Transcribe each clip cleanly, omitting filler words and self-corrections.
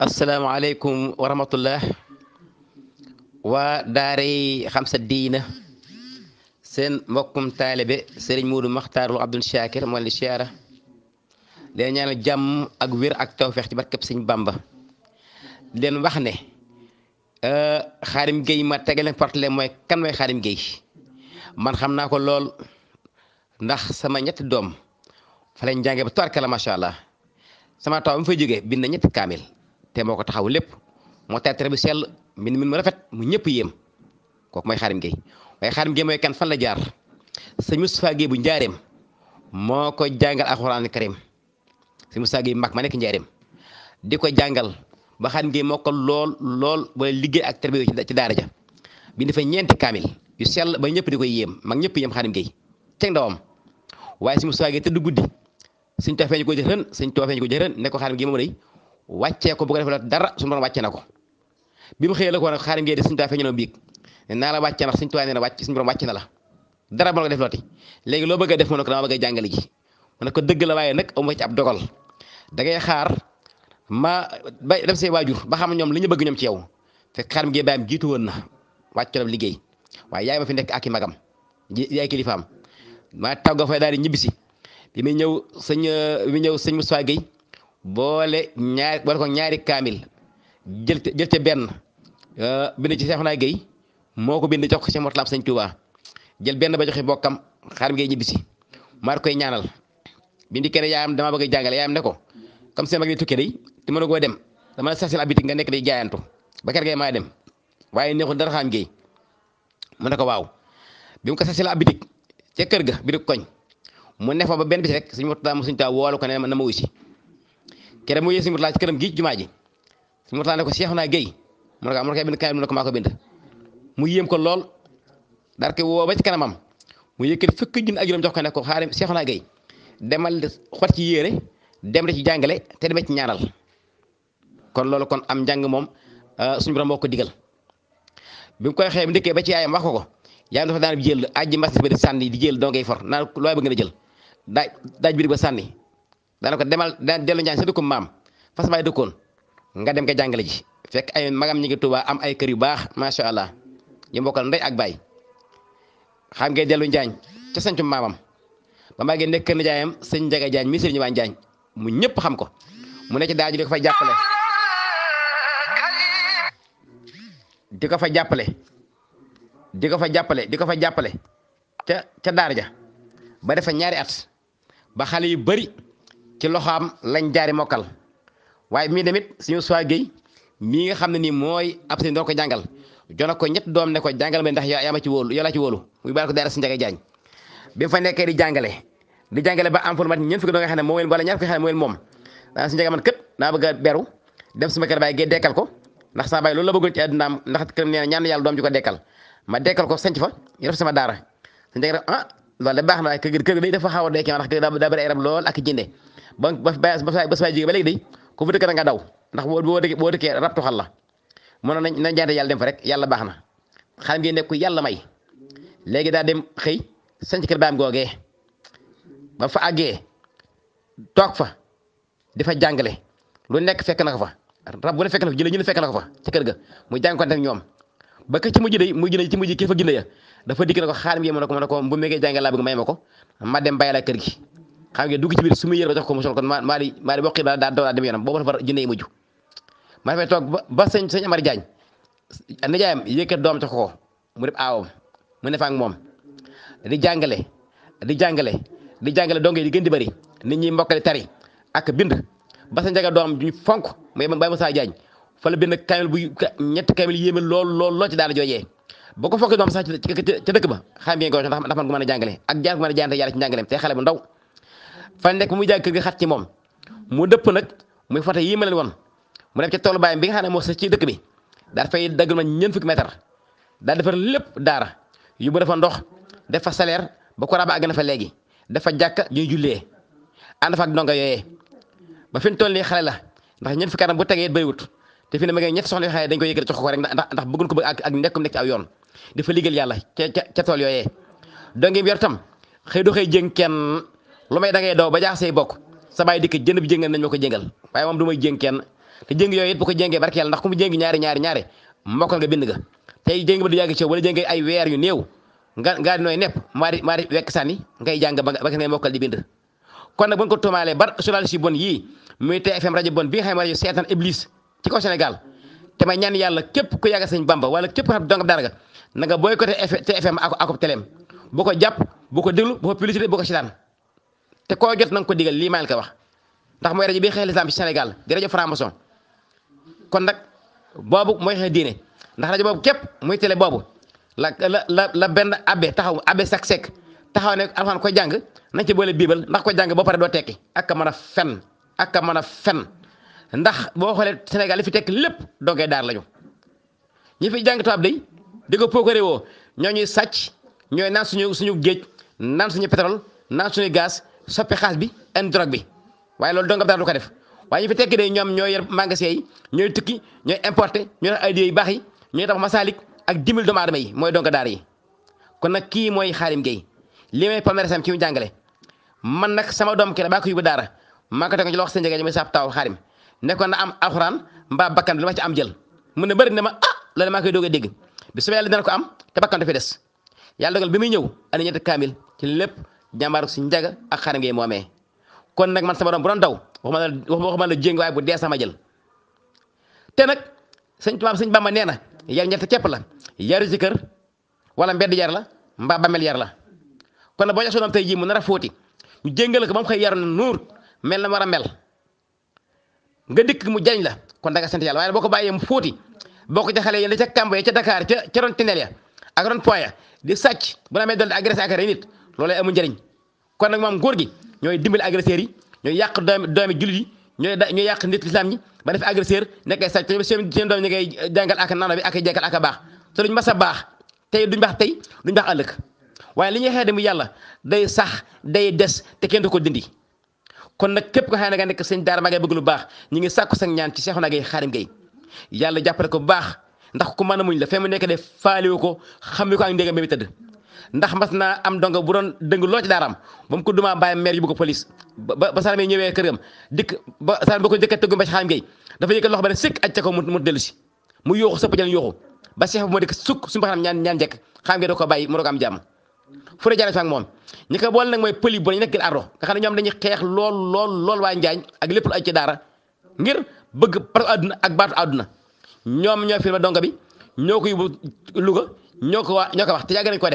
asalaamaaleykum wa rahmatullah waa daaray xam sa diina seen mbokkum taalibe Serigne Modou Makhtar Lo Abdoul Chakir moo leen di siyaara leen ñaanal jàmm ak wér ak tawfeex ci barkeb Sëñ Bamba leen wax ne Xaadim Gueye ma tegal leen portele mooy kan mooy Xaadim Gueye man xam naa ko lool ndax sama ñetti doom fa lañ jàngee ba tubaarkalla macha allah sama taw mi fay jógee bind na ñetti kaamil te moo ko taxaw lépp moo taytre bi sell min mu rafet mu ñëpp yéem kooku mooy Xaadim Gueye waaye Xaadim Gueye mooy kan fan la jaar sëñ Moustapha Gueye bu njaareem moo ko jàngal alxuraan karim sëñ Moustapha Gueye mag ma nekk njaareem di ko jàngal ba Xaadim Gueye moo ko lool wala liggéey ak terbiyo ci daara ja bind fa ñeenti kaamil yu sell ba ñëpp di koy yéem mag ñëpp yéem Xaadim Gueye teg ndawam waaye sëñ Moustapha Gueye tëdd guddi sëñ Tuubaa feeñu ko jëxërën sëñ Tuubaa feeñu ko jëxërën ne ko Xaadim Gueye moom day wàccee ko bu ko defee dara suñu borom wàcce na ko bi mu xëyee la ko nag Xaadim Gueye de sëñ Tuubaa feeñu na biig ne naa la wàcce ndax sëñ Tuubaa nee na wàcc suñu borom wàcce na la dara ba ko def looti léegi loo bëgg a def mu ne ko dama bëgg a jàngale ji mu ne ko dëgg la waaye nag amu ci ab dogal da ngay xaar ma ba dem say waajur ba xam ñoom li ñu bëgg ñoom ci yow fekk Xaadim Gueye baayam jiitu woon na wàcc na liggéey waaye yaay ma fi nekk ak i magam yaay kilifaam ma tàggoo fay daal di ñibbisi bi muy ñëw sëñ Moustapha Gueye boole ko ñaari kaamil jël ca benn bind ci Seexuna Gueye moo ko bind jox ko ci Mortalaam sëñ Touba jël benn ba joxe bokkam Xaadim Gueye ñibbisi maa koy ñaanal bi mu dikkee yaayam dama bëgg a jàngale yaayam ne ko comme seen mag yi tukkee day te mën a koo dem dama la sax abitik nga nekk day jaayantu ba kër gay maa dem waaye neexul dara Xaadim Gueye mu ne ko waaw bi mu ko sax abitik ca kër ga bi di koñ mu ne fa ba benn bis rek suñu Murtala mu suñu taa woolu ko ne na ma wuy si kere mu yee suñu Murtala ci këram gi jumaa ji suñu Murtala ne ko Seexuna Gueye mu ne ko am na koy bind kaamil mu ne ko maa ko bind mu yéem ko lool daal ko woo ba ci kanamam mu yëkkati fukki junni ak juróom jox ko ne ko xaarim Seexuna Gueye demal xot ci yére dem da ci jàngale te demee ci ñaanal kon loolu kon am njàng moom suñu borom moo ko digal bi mu koy xëy bu ndikkee ba ci yaayam wax ko yaayam dafa daan jël aji mas ba di sànni di jël doo ngay for naan looy bëgg nga jël daaj bi ba sànni daana ko demal daan dellu njàng sa dëkkum maam fas baay dëkkoon nga dem ko jàngale ji fekk ay magam ñi ngi Tuubaa am ay kër yu baax macha allah yu mbokkal ndey ak baay xam ngay dellu njaañ ca sancum maamam ba maa ngi nekk kër nijaayam sëñ Njaga Jaañ mi sëriñ waa Njaañ mu ñëpp xam ko mu ne ci daaju di ko fa jàppale di ko fa jàppale ca daara ja ba defa ñaari at ba xale yu bari ci loxoam lañ jaari mokkal waaye mii tamit suñu Moustapha Gueye mii nga xam ne nii mooy ab sëriñ doon ko jàngal jona ko ñett doom ne ko jàngal ma ndax yaa ma ci wóolu yoo laa ci wóolu muy baal ko daara si Njaga Jaañ bi mu fa nekkee di jàngale ba am fu mat ñeent fukki doo nga xam ne moo wala ñaar fukki xam ne moo moom daana si Njaga man kët naa bëgg a beru dem suma kër baay gee dekkal ko ndax sama baay loolu la bëggoon ci àddunaam ndax kër nee na ñaan yàlla doom ji ko dekkal ma dekkal ko sanc fa ñu def sama daara si Njaga def loolu de baax na kër day dafa xaw a dekkee ndax kër daa bëri ay rab lool ak jënde ba sa jóge ba léegi day ku fa dëkk da nga daw ndax boo dëkkee rab tuxal la mënoon nañ jaante yàlla dem fa rek yàlla baax na Xaadim Gueye nekk ku yàlla may léegi daa dem xëy sanc kër baam googee ba fa àggee toog fa di fa jàngale lu nekk fekk na ko fa rab bu ne fekk na fa jële ñu ne fekk na ko fa ci kër ga muy jànkonte ak ñoom ba ka ci mujj kii fa ginde ya dafa dikk na ko Xaadim Gueye mu ne ko bu meegee jàngale laa bëgg may ma ko ma dem bàyyi la kër gi xam nga dugg ci biir su mu yër ba jox ko mu sol kon maa di bokki daa daw dem yoonam boobu dafa jënde yi mujj ma dafay toog ba sëñ Amar Jaañ nijaayam yëkkat doom jox ko mu def aawam mu ne fa ak moom di jàngale donge yi di gën di bëri nit ñi mbokkali tari ak bind ba sa Njaga doom ñu fonk muy Baye Moussa Jaañ fa la bind kaamil bu ñetti kaamil yéeme lool ci daara joojee boo ko fokkee doom sax ca dëkk ba xam ngeen ko ndax man ko mën a jàngale ak jaar ko mën a jaante yàlla ci njàngaleem te xale bu ndaw fa nekk muy jàng kër gi xat ci moom mu dëpp nag muy foto yii ma leen woon mu def ca toolu baayam bi nga xam ne moo sa ci dëkk bi daal fay daggal ma ñeent fukki mètre daal defar lépp daara yóbbu dafa ndox def fa salaire ba ko raba àgg na fa léegi dafa jàkka ñuy jullee ànd fa ak ndongo yooyee ba fi mu toll nii xale la ndax ñeent fukki atam bu tegee bëriwut te fi ne ma ngi ñetti soxla yoo xam ne dañ koy yëkkati jox ko rek ndax bëggun ko bëgg ak nekkum nekk ci aw yoon dafa liggéeyal yàlla ca tool yooyee donge yor tam xëy do xëy jëng kenn lu may da ngay daw ba jaax say bokk sa baay dikk jënd bi jëngal nañ ma ko jëngal waaye moom du may jéng kenn te jéng yooyu it bu ko jéngee barke yàlla ndax ku mu jéngi ñaari mokkal nga bind nga tey jéng ba du yàgg ci wala jéng ay weer yu néew nga di nooy nepp maa di wekk sànni ngay jàng ba ngay mokkal di bind kon nag bu ñu ko tuumaalee bar journaliste yu bon yii muy TFM rajo bon bi nga xam ne rajo seetaan iblis ci kaw Sénégal te may ñaan yàlla képp ku yàgg sëñ Bamba wala képp ko xam dongam dara nga na nga boycotté TFM ak teleem bu ko jàpp bu ko déglu bu ko publicité bu ko seetaan te koo jot na nga ko digal lii maa ngi ko wax ndax mooy rajo bi xeex lislaam ci Sénégal di rajo franc-maçon kon nag boobu mooy xeex diine ndax rajo boobu képp muy télé boobu la benn abbé taxaw abbé sek taxaw ne alxuraan koy jàng nañ ci boole biibal ndax koy jàng boo pare doo tekki ak a mën a fen ndax boo xoolee Sénégal li fi tekk lépp dongee daar lañu ñi fi jàng tubaab day di ko pookare woo ñoo ñuy sàcc ñooy naan suñu géej naan suñu pétrole naan suñu gaz soppi xaas bi indi drogue bi waaye loolu dongam daar du ko def waaye ñi fi tekk day ñoom ñooy yor magasin yi ñooy tukki ñooy importé ñooy def ay yu baax yi ñooy tax masaalik ak dimbali doomu aadama yi mooy donga daar yi kon nag kii mooy Khadim Gueye li may palmarèsam ci mu jàngale man nag sama doom ki la baa ko yóbbu daara maa ko teg ci loxo sa njëgee muy saab taw Khadim nekkoon na am alxuraan mbaa bakkan bi li ma ci am jël mun na bëri ne ma loolu maa koy doog a dégg bi su yàlla dina ko am te bakkan dafay des yàlla dogal bi muy ñëw andi ñetti kaamil ci lépp jàmbaaru si njaga ak Khadim Gueye moomee kon nag man sama doom bu doon daw waxuma la jéng waaye bu dee sama jël te nag sëñ Bamba nee na yar ñett képp la yaru ci kër wala mbedd yar la mbaa bamel yar la kon nag boo jox sa doom tey jii mu nar a fóoti ñu jéngal ko ba mu xëy yaru na nuur mel na war a mel nga dikk mu jañ la kon da nga sant yàlla waaye boo ko bàyyee mu fóoti boo ko jaxalee yéen ca Kambo ya ca Dakar ca ron Tinel ya ak ron Point ya di sàcc bu na amee doole di agressé ak rey nit loolu amul njëriñ kon nag moom góor gi ñooy dimbali agresseurs yi ñooy yàq doomi jullit yi ñooy yàq nit lislaam ñi ba def agresseur nekk ay sàcc te seen doom ñi ngay jàngal ak nano bi ak jekkal ak baax te duñ mas a baax tey duñ baax ëllëg waaye li ñuy xeex de mu yàlla day sax day des te kenn du ko dindi kon nag képp ko xam ne nga nekk sëñ daara maa ngay bëgg lu baax ñi ngi sàkku sax ñaan ci Cheikhouna Gueye Khadim Gueye yàlla jàppale ko bu baax ndax ku mën a muñ la fee mu nekk de faaliwu ko xammi ko ak ndégam ba mu tëdd ndax mas naa am donga bu doon dëng loo ci daaraam ba mu ko dumaa bàyyi maire yóbbu ko police ba Salame ñëwee këram dikk ba Salame ba ko jëkka tëggu ba ci Khadim Gueye dafa yëkkat loxo ba ne sëkk aj ca ko mu dellu si mu yooxu sëpp jël yooxu ba Cheikh bu moo dikk sukk suñu baxam ñaan njekk Khadim Gueye da ko bàyyi mu doog am jàmm fu ne jaaree fa ak moom ñi ko boole nag mooy pël yi bon ñu nekk ardo nga xam ne ñoom dañuy xeex lool waa Njaañ ak lépp lu ay ci daara ngir bëgg par àdduna ak baatu àdduna ñoom ñoo firma donga bi ñoo ko yóbbu Louga ñoo ko wax te yàgg nañ ko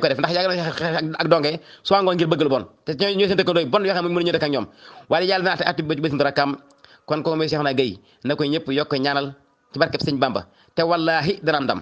def ndax yàgg nañ xeex ak donge soo ngoon ngir bëgg lu bon te ñooy seen dëkkandoo bon yoo xam ne mënuñu dëkk ak ñoom waaye yàlla na ati bés dara kam kon ko mooy Cheikhouna Gueye na koy ñëpp yokk ñaanal ci barkeb sëñ Bamba te wallaahi dana am ndam